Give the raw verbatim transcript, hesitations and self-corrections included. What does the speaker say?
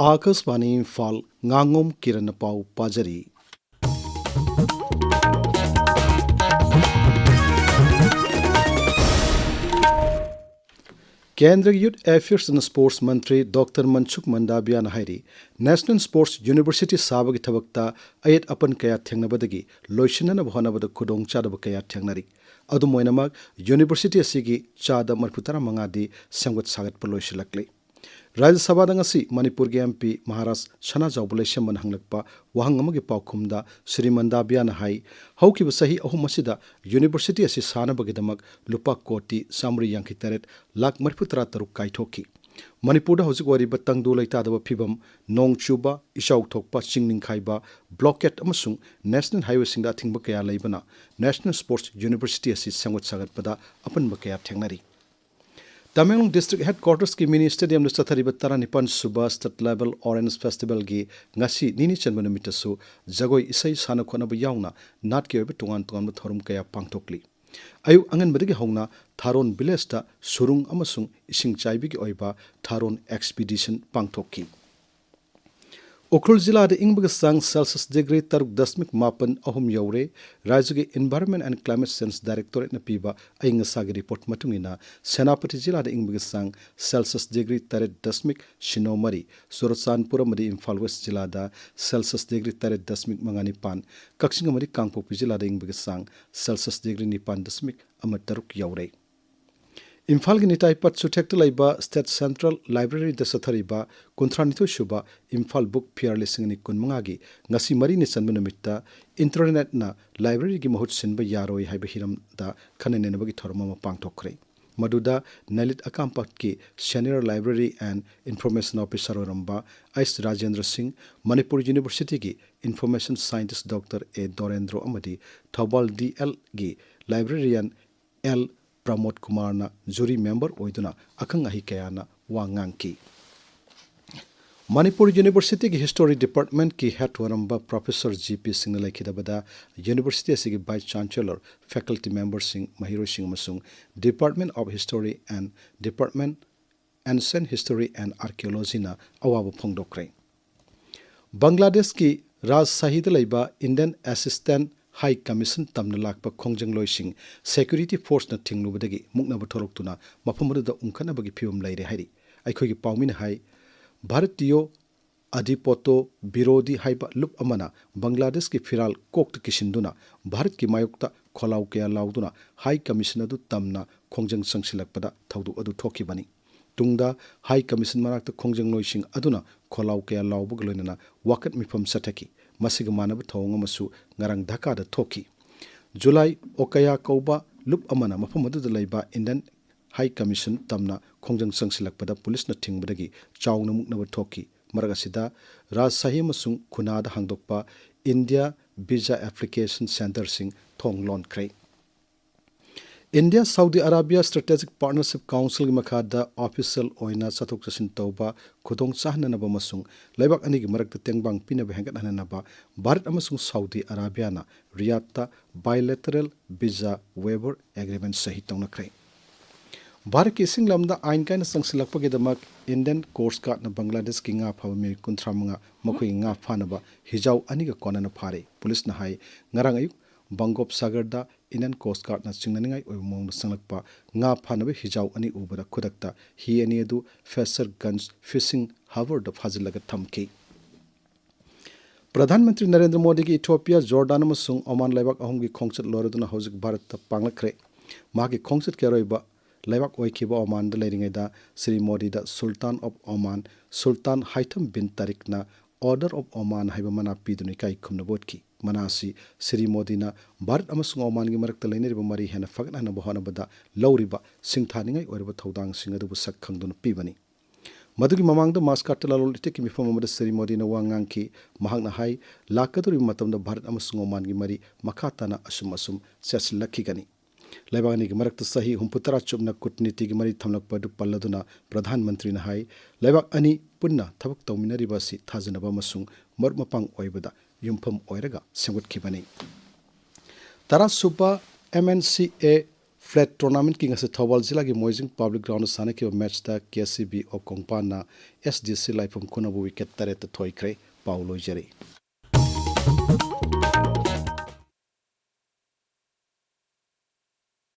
ꯑꯥꯀꯥꯁꯕꯥꯅꯤ ꯏꯝꯐꯥꯜ, ꯉꯥꯉꯣꯝ ꯀꯤꯔꯟꯅ ꯄꯥꯎ ꯄꯥꯖꯔꯤ꯫ ꯀꯦꯟꯗ꯭ꯔꯒꯤ youth affairs ꯑꯃꯁꯨꯡ ꯁ꯭ꯄꯣꯔꯠꯁ ꯃꯟꯇ꯭ꯔꯤ ꯗꯣꯛꯇꯔ ꯃꯟꯁꯨꯈ ꯃꯟꯗꯥꯕꯤꯌꯥꯅ ꯍꯥꯏꯔꯤ, ꯅꯦꯁꯅꯦꯜ ꯁ꯭ꯄꯣꯔꯠꯁ ꯌꯨꯅꯤꯚꯔꯁꯤꯇꯤ ꯁꯥꯕꯒꯤ ꯊꯕꯛꯇ ꯑꯌꯦꯠ ꯑꯄꯟ ꯀꯌꯥ ꯊꯦꯡꯅꯕꯗꯒꯤ ꯂꯣꯏꯁꯤꯟꯅꯅꯕ ꯍꯣꯠꯅꯕꯗ ꯈꯨꯗꯣꯡꯆꯥꯗꯕ ꯀꯌꯥ ꯊꯦꯡꯅꯔꯤ꯫ ꯑꯗꯨꯝ ꯑꯣꯏꯅꯃꯛ, ꯌꯨꯅꯤꯚꯔꯁꯤꯇꯤ ꯑꯁꯤꯒꯤ ꯆꯥꯗ ꯃꯔꯤꯐꯨ ꯇꯔꯥ ꯃꯉꯥꯗꯤ ꯁꯦꯝꯒꯠ ꯁꯥꯒꯠꯄ ꯂꯣꯏꯁꯤꯜꯂꯛꯂꯦ꯫ ꯔꯥꯖ꯭ꯌ ꯁꯚꯥꯗ ꯉꯁꯤ ꯃꯅꯤꯄꯨꯔꯒꯤ ꯑꯦꯝ ꯄꯤ ꯃꯍꯥꯔꯥꯖ ꯁꯅꯥꯖꯥꯎꯕ ꯂꯩꯁꯦꯝꯕꯅ ꯍꯪꯂꯛꯄ ꯋꯥꯍꯪ ꯑꯃꯒꯤ ꯄꯥꯎꯈꯨꯝꯗ ꯁ꯭ꯔꯤ ꯃꯟꯗꯥꯕꯤꯌꯥꯅ ꯍꯥꯏ, ꯍꯧꯈꯤꯕ ꯆꯍꯤ ꯑꯍꯨꯝ ꯑꯁꯤꯗ ꯌꯨꯅꯤꯚꯔꯁꯤꯇꯤ ꯑꯁꯤ ꯁꯥꯅꯕꯒꯤꯗꯃꯛ ꯂꯨꯄꯥ ꯀꯣꯇꯤ ꯆꯥꯃꯔꯤ ꯌꯥꯡꯈꯩ ꯇꯔꯦꯠ ꯂꯥꯈ ꯃꯔꯤꯐꯨ ꯇꯔꯥ ꯇꯔꯨꯛ ꯀꯥꯏꯊꯣꯛꯈꯤ꯫ ꯃꯅꯤꯄꯨꯔꯗ ꯍꯧꯖꯤꯛ ꯑꯣꯏꯔꯤꯕ ꯇꯪꯗꯨ ꯂꯩꯇꯥꯗꯕ ꯐꯤꯚꯝ, ꯅꯣꯡ ꯆꯨꯕ, ꯏꯆꯥꯎ ꯊꯣꯛꯄ, ꯆꯤꯡ ꯅꯤꯡꯈꯥꯏꯕ, ꯕ꯭ꯂꯣꯀꯦꯠ ꯑꯃꯁꯨꯡ ꯅꯦꯁꯅꯦꯜ ꯍꯥꯏꯋꯦꯁꯤꯡꯗ ꯑꯊꯤꯡꯕ ꯀꯌꯥ ꯂꯩꯕꯅ ꯅꯦꯁꯅꯦꯜ ꯁ꯭ꯄꯣꯔꯠꯁ ꯌꯨꯅꯤꯚꯔꯁꯤꯇꯤ ꯑꯁꯤ ꯁꯦꯝꯒꯠ ꯁꯥꯒꯠꯄꯗ ꯑꯄꯟꯕ ꯀꯌꯥ ꯊꯦꯡꯅꯔꯤ꯫ ꯇꯃꯦꯡꯂꯣꯡ ꯗꯤꯁꯇ꯭ꯔꯤꯛ ꯍꯦꯗꯀ꯭ꯋꯥꯇꯔꯁꯀꯤ ꯃꯤꯅꯤ ꯁ꯭ꯇꯦꯗꯤꯌꯝꯗ ꯆꯠꯊꯔꯤꯕ ꯇꯔꯥꯅꯤꯄꯥꯟ ꯁꯨꯕ ꯁ꯭ꯇꯦꯠ ꯂꯦꯚꯦꯜ ꯑꯣꯔꯦꯟꯖ ꯐꯦꯁꯇꯤꯚꯦꯜꯒꯤ ꯉꯁꯤ ꯅꯤꯅꯤ ꯆꯟꯕ ꯅꯨꯃꯤꯠꯇꯁꯨ ꯖꯒꯣꯏ ꯏꯁꯩ, ꯁꯥꯟꯅ ꯈꯣꯠꯅꯕ ꯌꯥꯎꯅ ꯅꯥꯠꯀꯤ ꯑꯣꯏꯕ ꯇꯣꯉꯥꯟ ꯇꯣꯉꯥꯟꯕ ꯊꯧꯔꯝ ꯀꯌꯥ ꯄꯥꯡꯊꯣꯛꯂꯤ꯫ ꯑꯌꯨꯛ ꯑꯉꯟꯕꯗꯒꯤ ꯍꯧꯅ ꯊꯥꯔꯣꯟ ꯚꯤꯂꯦꯖꯇ ꯁꯨꯔꯨꯡ ꯑꯃꯁꯨꯡ ꯏꯁꯤꯡ ꯆꯥꯏꯕꯤꯒꯤ ꯑꯣꯏꯕ ꯊꯥꯔꯣꯟ ꯑꯦꯛꯁꯄꯤꯗꯤꯁꯟ ꯄꯥꯡꯊꯣꯛꯈꯤ꯫ ꯎꯈ꯭ꯔꯨꯜ ꯖꯤꯂꯥꯗ ꯏꯪꯕꯒꯤ ꯆꯥꯡ ꯁꯦꯜꯁꯤꯌꯁ ꯗꯤꯒ꯭ꯔꯤ ꯇꯔꯨꯛ ꯗꯁꯃꯤꯛ ꯃꯥꯄꯟ ꯑꯍꯨꯝ ꯌꯧꯔꯦ꯫ ꯔꯥꯖ꯭ꯌꯒꯤ Environment and Climate Change Directorateꯅ ꯄꯤꯕ ꯑꯏꯪ ꯑꯁꯥꯒꯤ ꯔꯤꯄꯣꯔꯠ ꯃꯇꯨꯡ ꯏꯟꯅ, ꯁꯦꯅꯥꯄꯇꯤ ꯖꯤꯂꯥꯗ ꯏꯪꯕꯒꯤ ꯆꯥꯡ ꯁꯦꯜꯁꯤꯌꯁ ꯗꯤꯒ꯭ꯔꯤ ꯇꯔꯦꯠ ꯗꯁꯃꯤꯛ ꯁꯤꯅꯣ ꯃꯔꯤ, ꯆꯨꯔꯆꯥꯟꯄꯨꯔ ꯑꯃꯗꯤ ꯏꯝꯐꯥꯜ ꯋꯦꯁ ꯖꯤꯂꯥꯗ ꯁꯦꯜꯁꯤꯌꯁ ꯗꯤꯒ꯭ꯔꯤ ꯇꯔꯦꯠ ꯗꯁꯃꯤꯛ ꯃꯉꯥ ꯅꯤꯄꯥꯟ, ꯀꯛꯆꯤꯡ ꯑꯃꯗꯤ ꯀꯥꯡꯄꯣꯛꯄꯤ ꯖꯤꯂꯥꯗ ꯏꯪꯕꯒꯤ ꯆꯥꯡ ꯁꯦꯜꯁꯤꯌꯁ ꯗꯤꯒ꯭ꯔꯤ ꯅꯤꯄꯥꯟ ꯗꯁꯃꯤꯛ ꯑꯃ ꯇꯔꯨꯛ ꯌꯧꯔꯦ꯫ ꯏꯝꯐꯥꯜꯒꯤ ꯅꯤꯇꯥꯏ ꯄꯠ ꯁꯨꯊꯦꯛꯇ ꯂꯩꯕ ꯁ꯭ꯇꯦꯠ ꯁꯦꯟꯇ꯭ꯔꯦꯜ ꯂꯥꯏꯕ꯭ꯔꯦꯔꯤꯗ ꯆꯠꯊꯔꯤꯕ ꯀꯨꯟꯊ꯭ꯔꯥ ꯅꯤꯊꯣꯏ ꯁꯨꯕ ꯏꯝꯐꯥꯜ ꯕꯨꯛ ꯐꯤꯌꯔ ꯂꯤꯁꯤꯡ ꯑꯅꯤ ꯀꯨꯟ ꯃꯉꯥꯒꯤ ꯉꯁꯤ ꯃꯔꯤꯅꯤ ꯆꯟꯕ ꯅꯨꯃꯤꯠꯇ ꯏꯟꯇꯔꯅꯦꯠꯅ ꯂꯥꯏꯕ꯭ꯔꯦꯔꯤꯒꯤ ꯃꯍꯨꯠ ꯁꯤꯟꯕ ꯌꯥꯔꯣꯏ ꯍꯥꯏꯕ ꯍꯤꯔꯝꯗ ꯈꯟꯅ ꯅꯩꯅꯕꯒꯤ ꯊꯧꯔꯝ ꯑꯃ ꯄꯥꯡꯊꯣꯛꯈ꯭ꯔꯦ꯫ ꯃꯗꯨꯗ ꯅꯂꯤꯠ ꯑꯀꯥꯝꯄꯠꯀꯤ senior library and information officer ꯑꯣꯏꯔꯝꯕ ꯑꯩꯆ ꯔꯥꯖꯦꯟꯗ꯭ꯔ ꯁꯤꯡ, ꯃꯅꯤꯄꯨꯔ ꯌꯨꯅꯤꯚꯔꯁꯤꯇꯤꯒꯤ information scientist doctor A Dorendro ꯑꯃꯗꯤ ꯊꯧꯕꯥꯜ ꯗꯤ ꯑꯦꯜꯒꯤ ꯂꯥꯏꯕ꯭ꯔꯦꯔꯤꯌꯟ ꯑꯦꯜ ꯄ꯭ꯔꯃꯣꯗ ꯀꯨꯃꯥꯔꯅ ꯖꯨꯔꯤ ꯃꯦꯝꯕꯔ ꯑꯣꯏꯗꯨꯅ ꯑꯈꯪ ꯑꯍꯩ ꯀꯌꯥꯅ ꯋꯥ ꯉꯥꯡꯈꯤ꯫ ꯃꯅꯤꯄꯨꯔ ꯌꯨꯅꯤꯚꯔꯁꯤꯇꯤꯒꯤ ꯍꯤꯁꯇꯣꯔꯤ ꯗꯤꯄꯥꯔꯠꯃꯦꯟꯠꯀꯤ ꯍꯦꯗ ꯑꯣꯏꯔꯝꯕ ꯄ꯭ꯔꯣꯐꯦꯁꯔ ꯖꯤ ꯄꯤ ꯁꯤꯡꯅ ꯂꯩꯈꯤꯗꯕꯗ ꯌꯨꯅꯤꯚꯔꯁꯤꯇꯤ ꯑꯁꯤꯒꯤ ꯚꯥꯏꯁ ꯆꯥꯟꯁꯦꯂꯔ, ꯐꯦꯀꯜꯇꯤ ꯃꯦꯝꯕꯔꯁꯤꯡ, ꯃꯍꯩꯔꯣꯏꯁꯤꯡ ꯑꯃꯁꯨꯡ Department of History and Department Ancient History and Archaeologyꯅ ꯑꯋꯥꯕ ꯐꯣꯡꯗꯣꯛꯈ꯭ꯔꯦ꯫ ꯕꯪꯒ꯭ꯂꯥꯗꯦꯁꯀꯤ ꯔꯥꯖꯁꯥꯍꯤꯗ ꯂꯩꯕ Indian Assistant High Commission ꯇꯝꯅ ꯂꯥꯛꯄ ꯈꯣꯡꯖꯪꯂꯣꯏꯁꯤꯡ security forceꯅ ꯊꯤꯡꯂꯨꯕꯗꯒꯤ ꯃꯨꯛꯅꯕ ꯊꯣꯛꯂꯛꯇꯨꯅ ꯃꯐꯝ ꯑꯗꯨꯗ ꯎꯪꯈꯠꯅꯕꯒꯤ ꯐꯤꯕꯝ ꯂꯩꯔꯦ ꯍꯥꯏꯔꯤ꯫ ꯑꯩꯈꯣꯏꯒꯤ ꯄꯥꯎꯃꯤꯅ ꯍꯥꯏ, ꯚꯥꯔꯠꯇꯤꯌꯣ ꯑꯗꯤꯄꯣꯇꯣ ꯕꯤꯔꯣꯗꯤ ꯍꯥꯏꯕ ꯂꯨꯞ ꯑꯃꯅ ꯕꯪꯒ꯭ꯂꯥꯗꯦꯁꯀꯤ ꯐꯤꯔꯥꯜ ꯀꯣꯛꯇ ꯀꯤꯁꯤꯟꯗꯨꯅ ꯚꯥꯔꯠꯀꯤ ꯃꯥꯌꯣꯛꯇ ꯈꯣꯜꯂꯥꯎ ꯀꯌꯥ ꯂꯥꯎꯗꯨꯅ High Commission ꯑꯗꯨ ꯇꯝꯅ ꯈꯣꯡꯖꯪ ꯆꯪꯁꯤꯜꯂꯛꯄꯗ ꯊꯧꯗꯣꯛ ꯑꯗꯨ ꯊꯣꯛꯈꯤꯕꯅꯤ꯫ ꯇꯨꯡꯗ High Commission ꯃꯅꯥꯛꯇ ꯈꯣꯡꯖꯪꯂꯣꯏꯁꯤꯡ ꯑꯗꯨꯅ ꯈꯣꯜꯂꯥꯎ ꯀꯌꯥ ꯂꯥꯎꯕꯒ ꯂꯣꯏꯅꯅ ꯋꯥꯀꯠ ꯃꯤꯐꯝ ꯆꯠꯊꯈꯤ꯫ ꯃꯁꯤꯒ ꯃꯥꯟꯅꯕ ꯊꯧꯑꯣꯡ ꯑꯃꯁꯨ ꯉꯔꯥꯡ ꯙꯥꯀꯥꯗ ꯊꯣꯛꯈꯤ꯫ ꯖꯨꯂꯥꯏ ꯑꯣꯀꯌꯥ ꯀꯧꯕ ꯂꯨꯞ ꯑꯃꯅ ꯃꯐꯝ ꯑꯗꯨꯗ ꯂꯩꯕ Indian High Commission ꯇꯝꯅ ꯈꯣꯡꯖꯪ ꯆꯪꯁꯤꯜꯂꯛꯄꯗ ꯄꯨꯂꯤꯁꯅ ꯊꯤꯡꯕꯗꯒꯤ ꯆꯥꯎꯅ ꯃꯨꯛꯅꯕ ꯊꯣꯛꯈꯤ꯫ ꯃꯔꯛ ꯑꯁꯤꯗ ꯔꯥꯖꯁꯥꯍꯤ ꯑꯃꯁꯨꯡ ꯈꯨꯅꯥꯗ ꯍꯥꯡꯗꯣꯛꯄ India Visa Application Centreꯁꯤꯡ ꯊꯣꯡ ꯂꯣꯟꯈ꯭ꯔꯦ꯫ India Saudi Arabia Strategic Partnership Councilꯒꯤ ꯃꯈꯥꯗ official ꯑꯣꯏꯅ ꯆꯠꯊꯣꯛ ꯆꯠꯁꯤꯟ ꯇꯧꯕ ꯈꯨꯗꯣꯡ ꯆꯥꯍꯟꯅꯅꯕ ꯑꯃꯁꯨꯡ ꯂꯩꯕꯥꯛ ꯑꯅꯤꯒꯤ ꯃꯔꯛꯇ ꯇꯦꯡꯕꯥꯡ ꯄꯤꯅꯕ ꯍꯦꯟꯒꯠꯍꯟꯅꯅꯕ ꯚꯥꯔꯠ ꯑꯃꯁꯨꯡ ꯁꯥꯎꯗꯤ ꯑꯔꯥꯕꯤꯌꯥꯅ ꯔꯤꯌꯥꯗꯇ bilateral visa waiver agreement ꯁꯍꯤ ꯇꯧꯅꯈ꯭ꯔꯦ꯫ ꯚꯥꯔꯠꯀꯤ ꯏꯁꯤꯡ ꯂꯝꯗ ꯑꯥꯏꯟ ꯀꯥꯏꯅ ꯆꯪꯁꯤꯜꯂꯛꯄꯒꯤꯗꯃꯛ Indian Coast Guardꯅ ꯕꯪꯒ꯭ꯂꯥꯗꯦꯁꯀꯤ ꯉꯥ ꯐꯥꯕ ꯃꯤꯑꯣꯏ ꯀꯨꯟꯊ꯭ꯔꯥ ꯃꯉꯥ ꯃꯈꯣꯏꯒꯤ ꯉꯥ ꯐꯥꯅꯕ ꯍꯤꯖꯥꯎ ꯑꯅꯤꯒ ꯀꯣꯟꯅꯅ ꯐꯥꯔꯦ꯫ ꯄꯨꯂꯤꯁꯅ ꯍꯥꯏ, ꯉꯔꯥꯡ ꯑꯌꯨꯛ ꯕꯪꯒꯣꯞ ꯁꯥꯒꯔꯗ Indian Coast Guardꯅ ꯆꯤꯡꯅꯅꯤꯡꯉꯥꯏ ꯑꯣꯏꯕ ꯃꯑꯣꯡꯗ ꯆꯪꯂꯛꯄ ꯉꯥ ꯐꯥꯅꯕ ꯍꯤꯖꯥꯎ ꯑꯅꯤ ꯎꯕꯗ ꯈꯨꯗꯛꯇ ꯍꯤ ꯑꯅꯤ ꯑꯗꯨ ꯐꯦꯁꯔꯒꯟꯖ fishing harbourꯗ ꯐꯥꯖꯤꯜꯂꯒ ꯊꯝꯈꯤ꯫ ꯄ꯭ꯔꯙꯥꯟ ꯃꯟꯇ꯭ꯔꯤ ꯅꯔꯦꯟꯗ꯭ꯔ ꯃꯣꯗꯤꯒꯤ ꯏꯊꯤꯑꯣꯄꯤꯌꯥ, ꯖꯣꯔꯗꯥꯟ ꯑꯃꯁꯨꯡ ꯑꯣꯃꯥꯟ ꯂꯩꯕꯥꯛ ꯑꯍꯨꯝꯒꯤ ꯈꯣꯡꯆꯠ ꯂꯣꯏꯔꯗꯨꯅ ꯍꯧꯖꯤꯛ ꯚꯥꯔꯠꯇ ꯄꯥꯡꯂꯛꯈ꯭ꯔꯦ꯫ ꯃꯍꯥꯛꯀꯤ ꯈꯣꯡꯆꯠꯀꯤ ꯑꯔꯣꯏꯕ ꯂꯩꯕꯥꯛ ꯑꯣꯏꯈꯤꯕ ꯑꯣꯃꯥꯟꯗ ꯂꯩꯔꯤꯉꯩꯗ Shri ꯃꯣꯗꯤꯗ Sultan of Oman, Sultan ꯍꯥꯏꯊꯝ bin ꯇꯥꯔꯤꯛꯅ Order of Oman ꯍꯥꯏꯕ ꯃꯅꯥ ꯄꯤꯗꯨꯅ ꯏꯀꯥꯏ ꯈꯨꯝꯅꯕ ꯎꯠꯈꯤ꯫ ꯃꯅꯥ ꯑꯁꯤ ꯁ꯭ꯔꯤ ꯃꯣꯗꯤꯅ ꯚꯥꯔꯠ ꯑꯃꯁꯨꯡ ꯑꯣꯃꯥꯟꯒꯤ ꯃꯔꯛꯇ ꯂꯩꯅꯔꯤꯕ ꯃꯔꯤ ꯍꯦꯟꯅ ꯐꯒꯠꯍꯟꯅꯕ ꯍꯣꯠꯅꯕꯗ ꯂꯧꯔꯤꯕ ꯁꯤꯡꯊꯥꯅꯤꯡꯉꯥꯏ ꯑꯣꯏꯔꯕ ꯊꯧꯗꯥꯡꯁꯤꯡ ꯑꯗꯨꯕꯨ ꯁꯛ ꯈꯪꯗꯨꯅ ꯄꯤꯕꯅꯤ꯫ ꯃꯗꯨꯒꯤ ꯃꯃꯥꯡꯗ ꯃꯥꯁꯀꯥꯠꯇ ꯂꯂꯣꯟ ꯏꯇꯤꯛꯀꯤ ꯃꯤꯐꯝ ꯑꯃꯗ ꯁ꯭ꯔꯤ ꯃꯣꯗꯤꯅ ꯋꯥ ꯉꯥꯡꯈꯤ꯫ ꯃꯍꯥꯛꯅ ꯍꯥꯏ, ꯂꯥꯛꯀꯗꯧꯔꯤꯕ ꯃꯇꯝꯗ ꯚꯥꯔꯠ ꯑꯃꯁꯨꯡ ꯑꯣꯃꯥꯟꯒꯤ ꯃꯔꯤ ꯃꯈꯥ ꯇꯥꯅ ꯑꯁꯨꯝ ꯑꯁꯨꯝ ꯆꯦꯠꯁꯤꯜꯂꯛꯈꯤꯒꯅꯤ꯫ ꯂꯩꯕꯥꯛ ꯑꯅꯤꯒꯤ ꯃꯔꯛꯇ ꯆꯍꯤ ꯍꯨꯝꯐꯨꯇꯔꯥ ꯆꯨꯞꯅ ꯀꯨꯠꯅꯤꯇꯤꯒꯤ ꯃꯔꯤ ꯊꯝꯂꯛꯄ ꯑꯗꯨ ꯄꯜꯂꯗꯨꯅ ꯄ꯭ꯔꯙꯥꯟ ꯃꯟꯇ꯭ꯔꯤꯅ ꯍꯥꯏ, ꯂꯩꯕꯥꯛ ꯑꯅꯤ ꯄꯨꯟꯅ ꯊꯕꯛ ꯇꯧꯃꯤꯟꯅꯔꯤꯕ ꯑꯁꯤ ꯊꯥꯖꯅꯕ ꯑꯃꯁꯨꯡ ꯃꯔꯨꯞ ꯃꯄꯥꯡ ꯑꯣꯏꯕꯗ ꯌꯨꯝꯐꯝ ꯑꯣꯏꯔꯒ ꯁꯦꯝꯒꯠꯈꯤꯕꯅꯤ꯫ ꯇꯔꯥꯁꯨꯕ M N C A Flag tournamentꯀꯤ ꯉꯁꯤ ꯊꯧꯕꯥꯜ ꯖꯤꯂꯥꯒꯤ ꯃꯣꯏꯖꯤꯡ public groundꯗ ꯁꯥꯟꯅꯈꯤꯕ matchꯇ KCB of ꯀꯣꯡꯄꯥꯟꯅ SDC ꯂꯥꯏꯐꯝ ꯈꯨꯅꯧꯕꯨ wicket ꯇꯔꯦꯠꯇ ꯊꯣꯏꯈ꯭ꯔꯦ꯫ ꯄꯥꯎ ꯂꯣꯏꯖꯔꯦ꯫